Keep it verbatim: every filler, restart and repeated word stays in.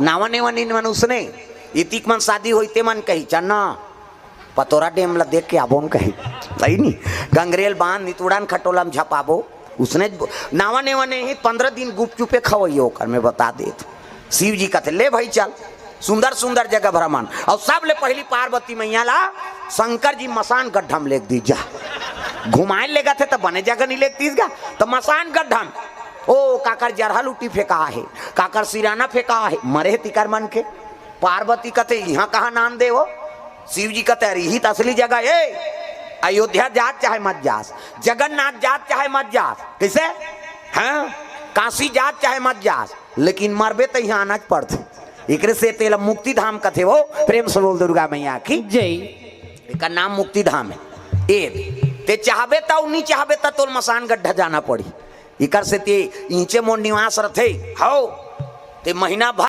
नावा नेवा नीन मन उसने, इतिक मन शादी होई ते मन कही, "चन्ना, पतोरा डेम ला देख के आबो," न कही। सही नी? गंगरेल बांध, नितुड़न खटोला म झपाबो, उसने ज-, नावा नेवा नहीं, पंद्रह दिन गुपचुपे खवइयो ओकर, मैं बता देत। शिव जी कथे, "ले भाई चल, सुंदर सुंदर जगह भ्रमण।" अउ सबले पहिली पार्वती मैया ला शंकर जी मसान गड्ढा म लेग दीस जा। घुमाए लेगथे त बने जगह नहीं लेग दीस गा, त मसान गड्ढा म। ओ, काकर जरहा लूटी फेंका हे, काकर सिराना फेंका हे, मरे हे तिकर मन के। पार्वती कथे, "इहाँ कहाँ नान दे हो?" शिव जी कथे, "अरे, इही त असली जगह ए। अयोध्या जात चाहे मत जास, जगन्नाथ जात चाहे मत जास।" कइसे? हाँ? "काशी जात चाहे मत जास, लेकिन मरबे त इहाँ आना च पड़थे।" एकरे से तेला मुक्ति धाम कथे हो। प्रेम से बोल दुर्गा मैया की। जय। एकर नाम मुक्ति धाम हे। ए, ते चाहबे त अउ नी चाहबे त तोल मसान गड्ढा जाना पड़ी। एकर से ते इंचे मोर निवास रथे, हौ, ते महीना भर